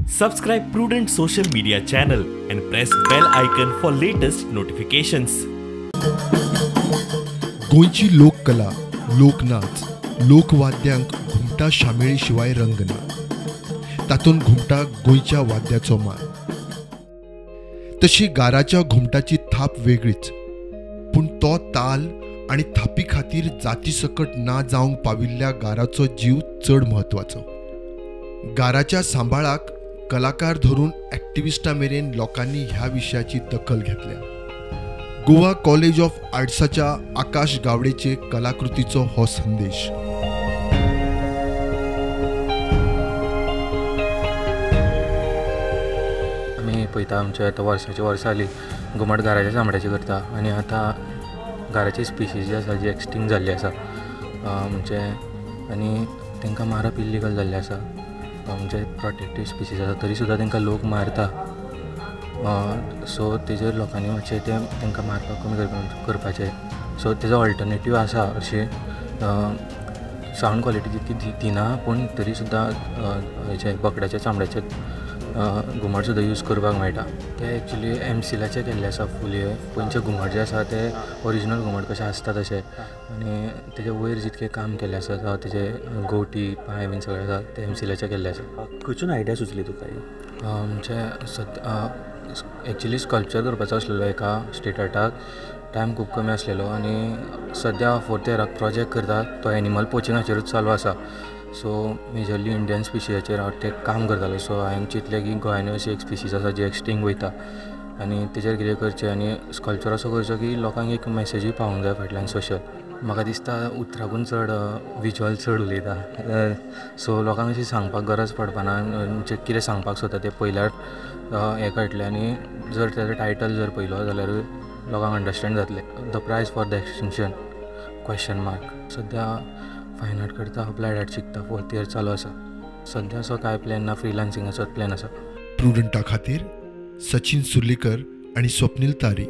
Subscribe Prudent social media channel and press bell icon for latest notifications. गोंयची लोककला, लोकनाच, लोकवाद्यांक घुमटा शामेळी शिवाय रंग ना. तातूंत घुमटा गोंयच्या वाद्याचो मान. तशी गाराच्या घुमटाची थाप वेगळीच, पूण तो ताल आनी थापी खातीर जाती सकट ना जावंक पाविल्ल्या गाराचो जीव चड म्हत्वाचो. गाराच्या सांबाळाक कलाकार धरून ॲक्टिविस्टा मेरेन लोकांनी ह्या विशयाची दखल घेतल्या. गोवा कॉलेज ऑफ आर्ट्साच्या आकाश गावडेचे कलाकृतीचो हो संदेश. आमी पळयता आमचे आतां वर्साची वर्सां जाली घुमट घराच्या चामड्याची करता आनी आतां घराची स्पिशीज जी आसा जी एक्सटिंक्ट जाल्ली आसा म्हणजे आनी तांकां मारप इल्लिगल जाल्लें आसा. म्हणजे प्रोटेक्टीव स्पिशीज आसा तरी सुद्दां तांकां लोक मारता. सो तेजेर लोकांनी मातशें तें तांकां मारपाक कमी करपाचें. सो तेजो ऑल्टरनेटीव आसा अशें सावंड क्वॉलिटी तितकी दिना पूण तरी सुद्दां हेजे बोकड्याच्या चामड्याचे घुमट सुद्दां यूज करपाक मेळटा. ते एक्चुली एमसिलाचे केल्ले आसा फूल हे पयलींचे घुमट जे आसा ते ओरिजिनल घुमट कशें आसता तशें आनी तेजे वयर जितकें काम केल्लें आसा जावं तेजे गोटी पांय बीन सगळें आसा ते एमसिलाचे केल्ले आसा. खंयसून आयडिया सुचली तुका ही? म्हणजे सद्या एक्चुली स्कल्पचर करपाचो आसलेलो एका स्ट्रीट आर्टाक, टायम खूब कमी आसलेलो आनी सद्या फोर्थ इयराक प्रोजेक्ट करता तो एनिमल पोचिंगाचेरूच चालू आसा. सो मेजरली इंडियन स्पिशीजाचेर हांव तें काम करतालो. सो हांवें चिंतलें की गोंयांनी अशी एक स्पिशीज आसा जी एक्सटिंक्ट वयता आनी तेजेर कितें करचें आनी स्कल्पचर असो करचो की लोकांक एक मॅसेजूय पावूंक जाय फाटल्यान सोशल. म्हाका दिसता उतराकून चड विज्युअल चड उलयता. सो लोकांक अशी सांगपाक गरज पडपाना म्हणजे कितें सांगपाक सोदता तें पयल्यार हें कळटलें आनी जर तेजो टायटल जर पयलो जाल्यारूय लोकांक अंडरस्टँड जातलें. The price for the extinction question mark. सद्या फायन आर्ट करता, अप्लायड आर्ट शिकता, फोर्थ इयर चालू आसा. सद्या असो कांय प्लॅन ना, फ्रिलांसिंगाचोच प्लॅन आसा. प्रुडंटा खातीर सचिन सुर्लीकर आनी स्वप्नील तारी.